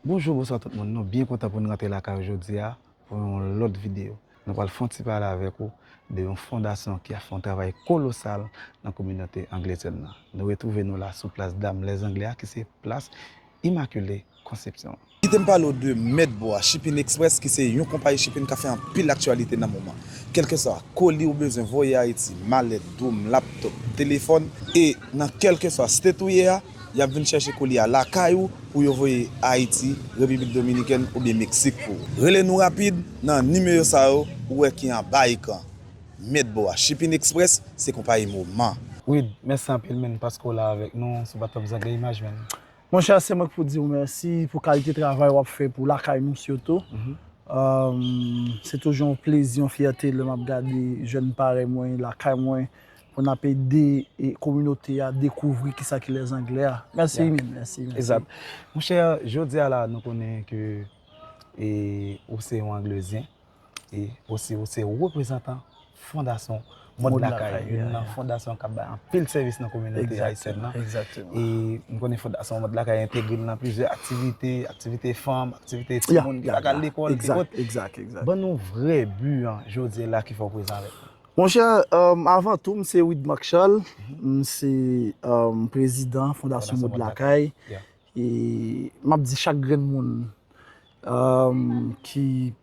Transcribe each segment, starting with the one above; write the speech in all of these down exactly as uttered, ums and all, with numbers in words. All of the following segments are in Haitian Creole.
Bonjou, bonswa tout moun. Nou byen kontan pou n rantre lakay ou jodi a pou yon lòt videyo. Nou pral fè yon ti pale avèk ou de yon fondasyon ki ap fè yon travay kolosal nan kominote angletyèn nan. Nou retwouve nou la sou plas Dam Lèzanglè a, ki se plas Immaculée Conception. Kite m pale w de Mèt Bwa Shipping Express, ki se yon konpayi shipping k ap fè anpil aktyalite nan moman. Kèlkeswa koli ou bezwen voye Ayiti, malèt, dwòm, laptop, telefòn, e nan kèlkeswa state ou ye a, y ap vin chèche koli a lakay ou pou yo voye Ayiti, Repiblik Dominikèn oubyen Meksik pou ou. Rele nou rapid nan nimewo sa yo ou wè ki anba ekran. Mèt Bwa Shipping Express se konpayi moman. Wid, mèsi anpil, menn, paske w la avèk nou sou Batòp Zangè Imaj, menn. Monchè, se mwen k pou di w mèsi pou kalite travay w ap fè pou lakay nou sitou. Ehm, se toujou yon plezi, yon fyète lè m ap gade jèn parèy mwen lakay mwen pou n ap ede e kominote a dekouvri kisa ki Lèzanglè a. Mèsi, yeah, menn, mèsi, mèsi. Exact. Monchè, jodi a la, nou konnen ke e, ou se yon Anglezyen. E osi, ou se reprezantan Fondasyon Mòd Lakay, youn nan fondasyon k ap bay anpil sèvis nan kominote ayisyèn nan. Egzakteman. E m konnen Fondasyon Mòd Lakay entegre l nan plizyè aktivite, aktivite fanm, aktivite timoun ki pa ka al lekòl, ki pot. Ban nou vrè bi an jodi a la ki fè w prezan avèk nou. Monchè, um, avan tou, m se Widmark Charles, m se um, prezidan Fondasyon Mòd Lakay. E m ap di chak grenn moun um, ki,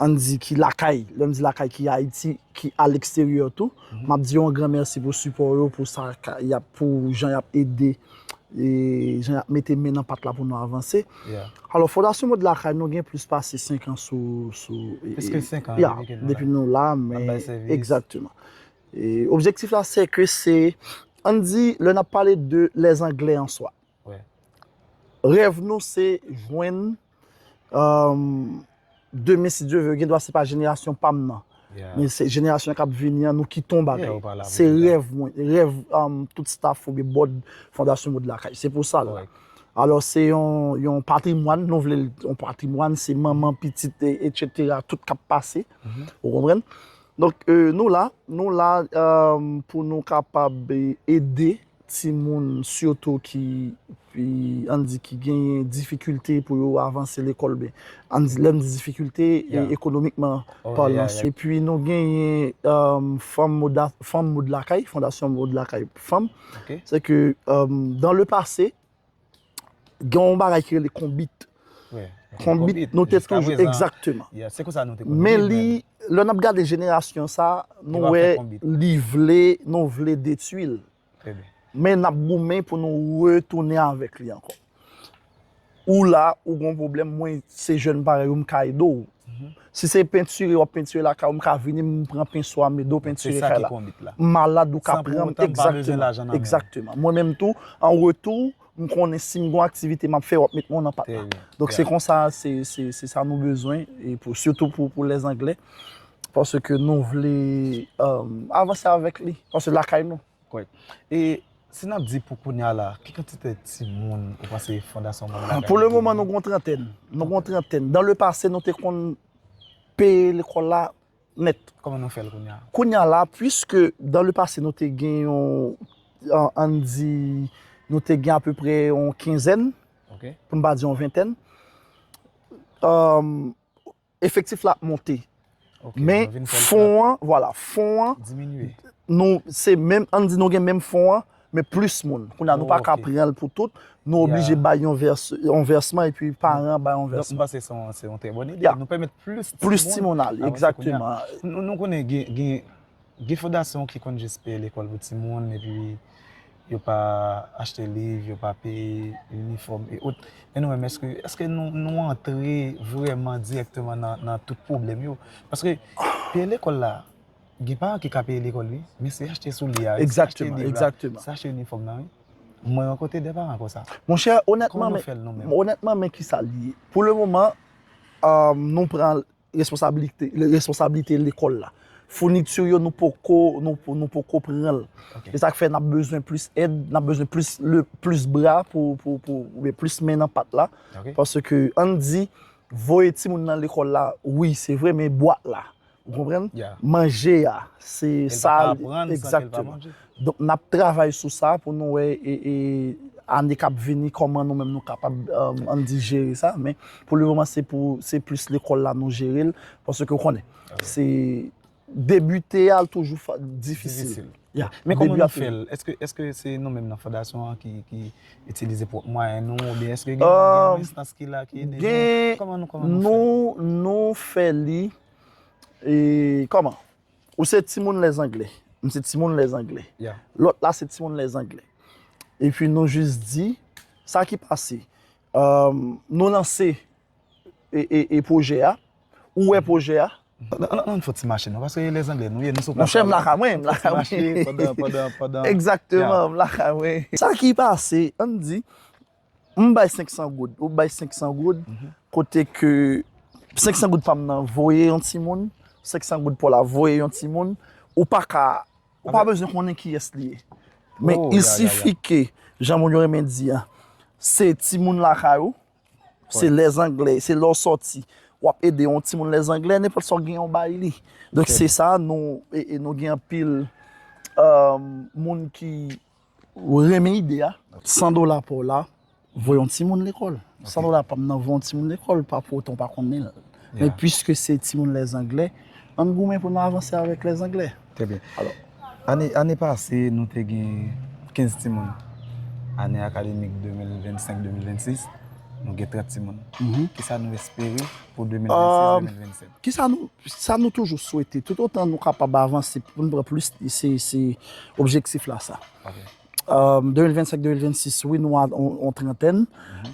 ann di, ki lakay, lè m di lakay, ki Ayiti, ki aleksteryè tou, m ap di yo yon gran mèsi pou sipò yo, pou sa ka, y ap, pou jan y ap ede, e jan y ap mete men nan pat la pou nou avanse. Alò, Fondasyon Mòd Lakay, nou gen plis pase senk an sou, sou, e, plis ke senk an, yeah, depi ke nou depi la. Nou la, men, egzakteman. E objektif la, se ke se, ann di, lè n ap pale de Lèzanglè an swa, rèv nou se jwenn, um, demen, si Dye vle, gen dwa se pa jenerasyon pa m nan. Men se jenerasyon k ap vini an, nou kite yon bagay. Se rèv mwen, rèv um, tout staff oubyen bòd Fondasyon Mòd Lakay. Se pou sa l la. Alò, se yon, yon patrimwàn, nou vle l yon patrimwàn, se manman, pitit, e, etsetera, tout k ap pase. Ou konprann? Donk, e, nou la, nou la um, pou nou kapab e, ede timoun sitou ki, ki, ann di, ki genyen difikilte pou yo avanse lekòl, ben, ann di, lè m di difikilte, e, ekonomikman palan. Epi nou genyen um, fanm mòd, fanm mòd lakay, Fondasyon Mòd Lakay Fanm. Se ke um, dans le passé, gen yon bagay ki rele konbit. Konbit, nou te toujou, egzakteman. Men li, lè n ap gade jenerasyon sa, nou wè li vle, nou vle detwi l. Men n ap goumen pou nou retounen avèk li ankò. Ou la, ou gen yon pwoblèm, mwen se jèn parèy ou, m ka ede w. Si se pentire w ap pentire lakay ou, m ka vini, m pran penswa, m ede w pentire kay la. M malad, ou ka pran m, egzakteman, egzakteman. Mwen menm tou, an retou, m konnen si m gen yon aktivite m ap fè, w ap met mwen nan pat la. Donk se konsa, se, se, se sa nou bezwen, e pou, sitou pou, pou Lèzanglè, paske nou vle um, avanse avèk li, paske lakay nou. Kòrèk. E si n ap di pou kounye a la, ki kantite timoun ou panse Fondasyon Mòd Lakay? Pou le moman, nou gen yon trantèn. Nou gen yon trantèn. Dans le passé, nou te konn peye lekòl la nèt. Kòman nou fè l kounye a? Kounye a la, puiske dans le passé, nou te gen yon, an, ann di, nou te gen apeprè yon kenzèn, pou n pa di yon ventèn. Um, efektif la ap monte. Men fon an, vwala, fon an, nou, se menm, ann di nou gen menm fon an, men plis moun. Kounye a, nou pa ka pran l pou tout, nou oblije bay yon vès, yon vèsman, epi paran bay yon vèsman. Donk, m panse se yon, se yon trè bòn ide. Nou pèmèt plis timoun ale, egzakteman. Nou, nou konnen gen, gen, gen fondasyon ki konn jis peye lekòl pou timoun, epi yo pa achte liv, yo pa peye inifòm e ot. Men nou menm, èske, èske nou, nou antre vrèman dirèkteman nan, nan tout pwoblèm yo? Paske peye lekòl la, gen paran ki ka peye lekòl, wi, men se achte soulye a, wi, se achte liv la, se achte inifòm nan, wi. Mwen rankontre de paran konsa. Monchè, onètman, men, onètman, men kisa l ye? Pou le moman, um, nou pran responsablite, responsablite lekòl la. Founiti yo, nou poko, nou, nou poko pran l. Se sa k fè n ap bezwen plis èd, n ap bezwen plis, le, plis bra pou, pou, pou, oubyen plis men nan pat la. Paske, ann di, voye timoun nan lekòl la, wi, se vre, men bwat la. Ou konprann? Manje a, se sa, egzakteman. Donk, n ap travay sou sa pou nou wè, e, e, ane k ap vini, kòman nou menm nou kapab, um, ann di, jere sa. Men pou le moman, se pou, se plis lekòl la nou jere l, paske w konnen, se debite a toujou fa- difisil. Difisil. Ya, men kòman nou fè l? Èske, èske se nou menm nan fondasyon an ki, ki itilize pwòp mwayen nou, oubyen èske gen, gen yon enstans ki la, ki ede nou? Kòman nou, kòman nou fè l? Nou, nou fè li, e, kòman? Ou se timoun Lèzanglè, m se timoun Lèzanglè. Lòt la se timoun Lèzanglè. Epi nou jis di, sa ki pase? Um, nou lanse e, e, e pwojè a. Ou wè pwojè a? Ann, ann, ann fè ti mache non, paske Lèzanglè nou ye, nou sou plas la. Monchè, m lakay mwen, m lakay mwen. Fè ti mache pandan, pandan, pandan. Egzakteman, m lakay mwen. Sa ki pase, ann di, m bay senk san goud, ou bay senk san goud, kote ke senk san goud pa m nan voye yon timoun, senk san goud pa w la voye yon timoun, ou pa ka, ou pa bezwen konnen kiyès li ye. Men il sifi ke, jan moun yo renmen di a, se timoun lakay ou, se Lèzanglè, se lè w sòti, w ap ede yon timoun Lèzanglè, nenpòt sa w gen yon bay li. Donk se sa, nou, e, e nou gen anpil, um, moun ki renmen ide a. San dola pa w la, voye yon timoun lekòl. San dola pa m nan, voye yon timoun lekòl, pa pou otan w pa konn li. Men piske se timoun Lèzanglè, ann goumen pou nou avanse avèk Lèzanglè. Trè byen. Alò, ane, ane pase, nou te gen kenz timoun. Ane akademik de mil vennsenk, de mil vennsis, nou gen trant timoun. Kisa nou espere pou de mil vennsis, de mil vennsèt? Kisa nou, sa nou toujou swete, toutotan nou kapab avanse pou n pran plis, se, se objektif la sa. Um, de mil vennsenk, de mil vennsis, wi, nou a yon, yon trantèn.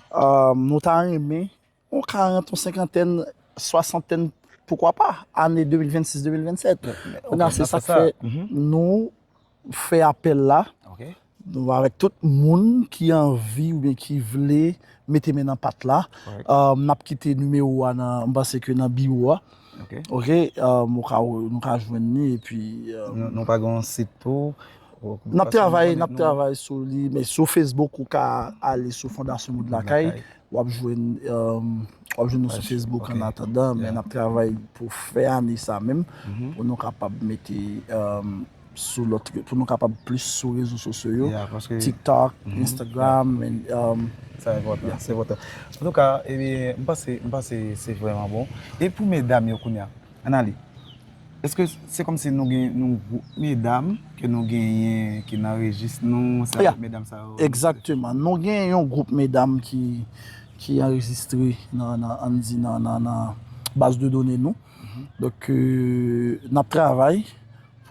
Um, nou ta renmen yon karant, yon senkantèn, swasantèn, poukwa pa, ane de mil vennsis, de mil vennsèt. Kounye a, se sa k fè nou fè apèl la. Nou avèk tout moun ki anvi oubyen ki vle mete men nan pat la. Um, n ap kite nimewo a nan, m panse ke nan biwo a. Oke, um, ou ka, nou ka jwenn li, epi, um, nou, nou pa gen yon sit tou? N ap travay, n ap travay sou li, men sou Facebook, ou ka ale sou Fondasyon Moud Lakay, w ap jwenn, um, w ap jwenn nou sou Facebook annatandan, men n ap travay pou fè ane sa menm, pou nou kapab mete, um, sou lòt, pou nou kapab plis sou rezo sosyo yo, TikTok, Instagram, and, um, sa enpòtan, se enpòtan. Antouka, ebyen, m panse, m panse se vrèman bon. E pou medam yo kounye a, Annalie, èske se kòmsi nou gen yon gwoup medam ke nou genyen ki nan rejis nou, se avèk medam sa yo? Egzakteman. Nou gen yon gwoup medam ki, ki anrejistre nan, nan, ann di, nan, nan, nan baz de done nou. Donk, euh, n ap travay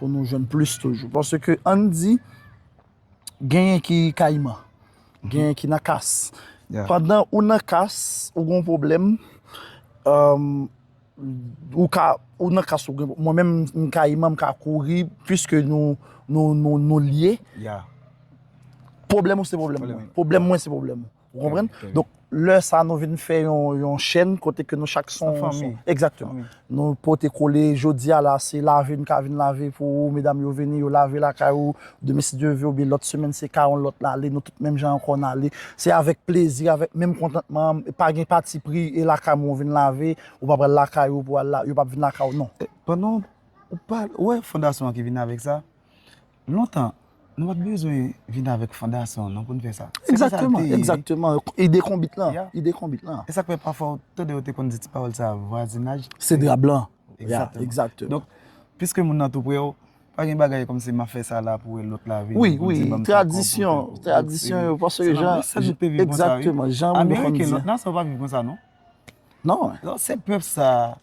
pou nou jwenn plis toujou. Paske, ann di, genyen ki kayiman, genyen ki nan kas. Pandan ou nan kas, ou gen yon pwoblèm, euh, ou ka, ou nan kas, ou gen, mwen menm, m kayiman, m ka kouri, piske nou, nou, nou, nou lye. Pwoblèm ou se pwoblèm mwen. Pwoblèm mwen se pwoblèm ou. Ou konprann? Donk, lè sa, nou vin fè yon, yon chèn kote ke nou chak se yon, se yon, egzakteman. Nou pote kole, jodi a la, se lave, n ka vin lave pou ou, medam yo vini, yo lave lakay ou, demen, si Dye vle, oubyen lòt semèn, se kay yon lòt l ale, nou tout menm jan ankò n ale. Se avèk plezi, avèk menm kontantman, pa gen patipri, e lakay mwen ou vin lave, ou pa pral lakay ou pou al la, yo p ap vin lakay ou, non. Pandan ou pa, ou wè fondasyon an ki vin avèk sa, lontan, nou pa t bezwen vin avèk fondasyon an non pou n fè sa. Se konsa l te ye. Egzakteman, egzakteman. Ide konbit lan, ide konbit lan. E sa k fè pafwa w tande yo te konn di ti pawòl sa a, vwazinaj. Se dra blan. Egzakteman. Egzakteman. Donk, piske moun nan tou pre w, pa gen bagay kòmsi m ap fè sa la pou wè lòt la vini pou l di ban m ti kòb pou m fè. Wi, wi, tradisyon, tradisyon yo, paske jan, egzakteman, jan moun yo konn di. Ameriken, lòt nasyon pa viv konsa non. Non. Non, se pèp sa a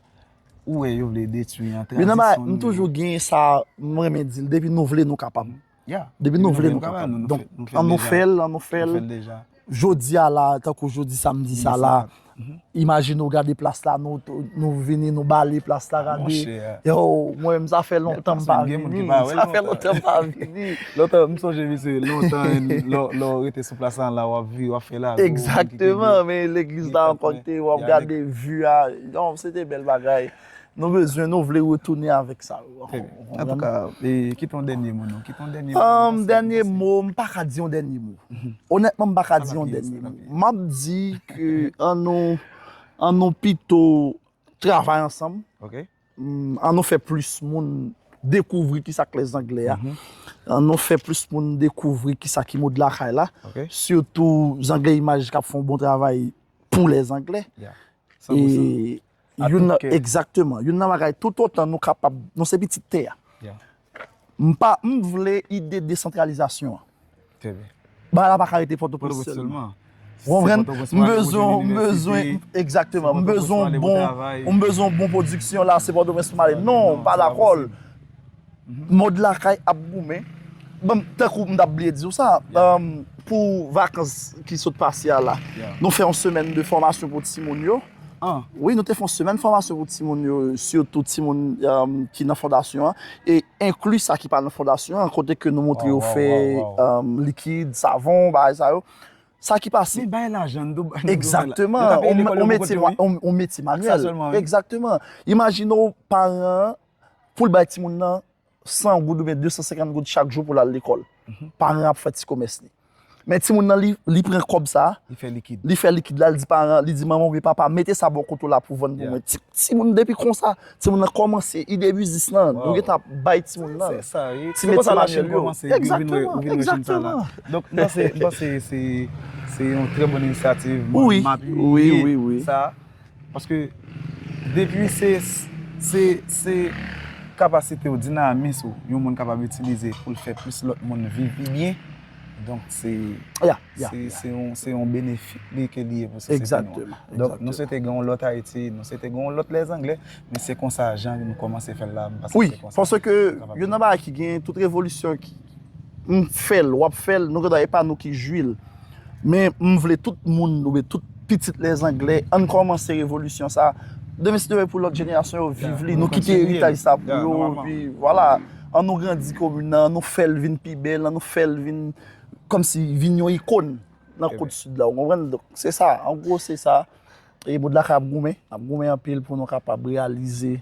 ou wè yo vle detwi an, tradisyon nou yo. M toujou gen sa, m renmen di l, depi nou vle, nou kapab. Depi nou vle, nou kapab. Donk, ann nou fè l, ann nou fè l. Jodi a la, tankou jodi samdi sa la, imajine w gade plas la, nou, nou vini, nou bale plas la, gade. Yo, mwen menm, sa fè lontan m pa vini. Sa fè lontan m pa vini. Lontan, m sonje, mesye, lontan, lè w rete sou plas la, w ap viv, w ap fè lavi w. Egzakteman, men legliz la ankò ki te, w ap gade vi a. Non, se te bèl bagay. Nou bezwen, nou vle retounen avèk sa yo ankò. Antouka, kite yon dènye mo non, kite yon dènye mo. Dènye mo, m pa ka di yon dènye mo. Onètman, m pa ka di yon dènye mo. M ap di ke ann nou, ann nou pito travay ansanm. Ann nou fè plis moun dekouvri kisa k lèzanglè a. Ann nou fè plis moun dekouvri kisa ki mòd lakay la. Ok. Sitou Zanglè Imaj k ap fè yon bon travay pou lèzanglè. Yeah. San pou san. E A youn tout nan, kè. Egzakteman. Youn nan bagay, toutotan nou kapab, nou se pitit tè a. Yeah. M pa, m vle ide desantralizasyon an. Trè byen. Bagay la pa ka rete Pòtoprens Pòtoprens sèlman. Sèlman. Ou konprann? Pòtoprens M pou ale bezwen, pou m bezwen, inivèsite. egzakteman, m Pòtoprens bezwen pou ale yon pou bon, travay. m bezwen yon bon pwodiksyon la, se Pòtoprens pou m ale. Non, m pa se pa dakò. Posib. Mòd lakay ap goumen. Bon, tankou m t ap bliye di w sa, um, pou vakans ki sot pase a la, Yeah. nou fè yon semèn de fòmasyon pou timoun yo. Ah, Wi, nou te fè yon semèn fòmasyon pou timoun yo, sitou timoun um, ki nan fondasyon an, e enkli sa ki pa nan fondasyon an, kote ke nou montre yo Wow, wow, fè wow, wow. um, likid, savon, bagay sa yo. Sa ki pase? Men bay lajan, nou, nou, Egzakteman. nou ta peye On, lekòl on yo metye, pou kote, wi. on, on metye Sa manyèl. Sèlman, wi. Egzakteman. Imajine w paran an, pou l bay timoun nan san goud oubyen de san senkant goud chak jou pou l al lekòl. Paran an ap fè ti komès li. Men timoun nan, li, li pran kòb sa, Li fè likid. Li fè likid la, li di paran, li di manman oubyen papa, mete sa bò kote w la pou vann pou Yeah. mwen. Ti, timoun depi konsa, timoun nan kòmanse ide biznis lan. Nou Wow. Gentan ap bay timoun nan. Se sa, wi. Ti Se konsa metye la chaîne manyèl yo. Kòmanse, wi, ou vin wè, Egzakteman, ou vin wè chaîne sa la. egzakteman. Donk, m panse, m panse se, se yon trè bon inisyativ. Mwen, Wi, m apiye wi, wi, wi. Sa. Paske depi se, se, se kapasite w, dinamis ou, yon moun kapab itilize pou l fè plis lòt moun viv pi byen. Donk, se, Ya, ya, se, ya. se yon, se yon benefit li ke li ye pou sosyete nou an. Egzakteman, Donk, nou egzakteman. swete gen yon lòt Ayiti, nou swete gen yon lòt lèzanglè, men se konsa jan nou kòmanse fè l la, m panse Wi, se konsa paske nou kapab youn nan bagay ki gen tout revolisyon ki m fè l, w ap fè l, nou gentan e pa nou ki jwi l. Men m vle tout moun, oubyen tout pitit lèzanglè, ann kòmanse revolisyon sa. Demen si Dye vle pou lòt jenerasyon yo viv Yeah, li, nou nou kite kontinye. eritay sa pou Yeah, yo, nòmalman. Epi vwala, ann nou grandi komin nan, ann nou fè l vin pi bèl, ann nou fè l vin kòmsi vin yon ikòn nan Trè Kot Sid la, ou konprann? Donk, se sa, an gwo, se sa. E mòd lakay ap goumen, ap goumen anpil pou nou kapab reyalize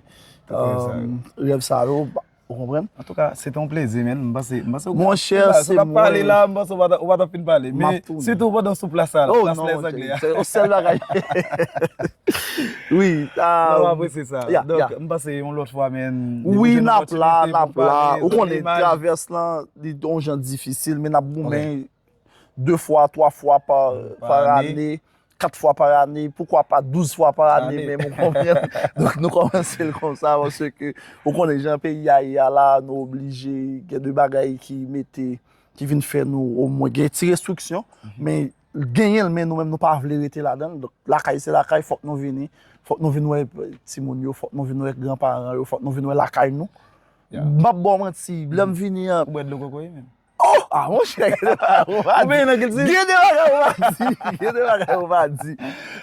Tout rèv sa yo. um, rèv sa yo, ba- ou konprann? Antouka, se te yon plezi, men. M panse, m panse ou Monchè, ou se t ap pale mwen. La, m panse ou pa t, ou pa t ap fin pale. M ap Men, tounen. Sitou pandan w sou plas la, Oh, plas non, lèzanglè a. se yon sèl bagay. Wi, Non, m ah, apresye sa. ya, Donk, ya. M panse yon lòt fwa, men. Wi, n ap la, n ap la. Ou konnen, travès lan, li yon jan difisil, men n ap goumen de fwa, twa fwa pa, Pa pa ane. Ane, kat fwa pa ane, poukwa pa douz fwa pa ane Ane. Menm, ou konprann? Donk, nou kòmanse l konsa, paske ou konnen jan peyi a ye a la, nou oblije gen de bagay ki mete, ki vin fè nou omwen gen ti restriksyon, men genyen l, men nou menm nou pa vle rete ladan l. Donk, lakay se lakay, fòk nou vini, fòk nou vin wè timoun yo, fòk nou vin wè granparan yo, fòk nou vin wè lakay nou. Ya. M p ap ba w manti, lè m vini an, Ou bwè dlo kokoye menm? Oh! Ah, monchè, gen de bagay ou pa Ou benyen nan di. kilti? Gen de bagay ou pa di. Gen de bagay ou pa di.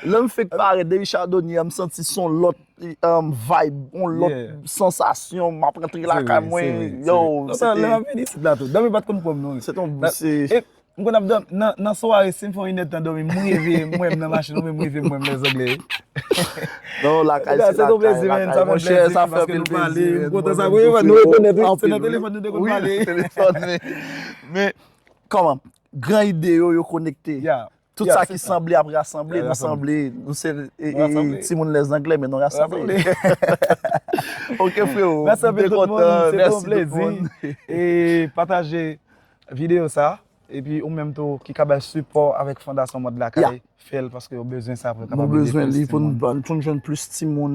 Lè m fèk parèt, depi Chardonnière, m santi son lòt um, vibe, yon lòt Yeah. sansasyon, m ap rantre Se lakay vre, mwen, se vre, se yo, vre. Non, sa, lè m ap vini isit la tou. Dòmi pa t konn pran m non. Se ton, Na- se e, M konn ap dòmi, nan, nan sware, si m fè yon inèdtan dòmi, m reve, m wè m nan machin, ou menm m reve, m wè m lèzanglè. Non, lakay Sa se fè ton lakay, plezi, man, lakay. sa fè Monchè, plezi, sa fè paske anpil nou pale, plezi, m men, kontan mwen sa, menm wi, tou, wi, freo, nou rekonèt, wi, se anpil, nan wi. telefòn nou te konn Wi, pale. Telefòn, men, men, kòman? Gran ide yo, yo konekte. Ya. Tout Ya, sa se ki sa. sanble ap rasanble, Ya, nou rasanble. sanble, nou se e, Nou rasanble. E, timoun lèzanglè, men nou rasanble. Rasanble. Ok, freo. Mèsi anpil Mwen tout moun, kontan, se te mèsi yon tout moun. Plezi. E pataje videyo sa. Epi ou menm tou ki ka bay sipò avèk Fondasyon Mòd Lakay, Ya. Fè l paske yo bezwen sa pou yo Nou kapab ede bezwen plis li pou n, timoun. Pou n jwenn plis timoun.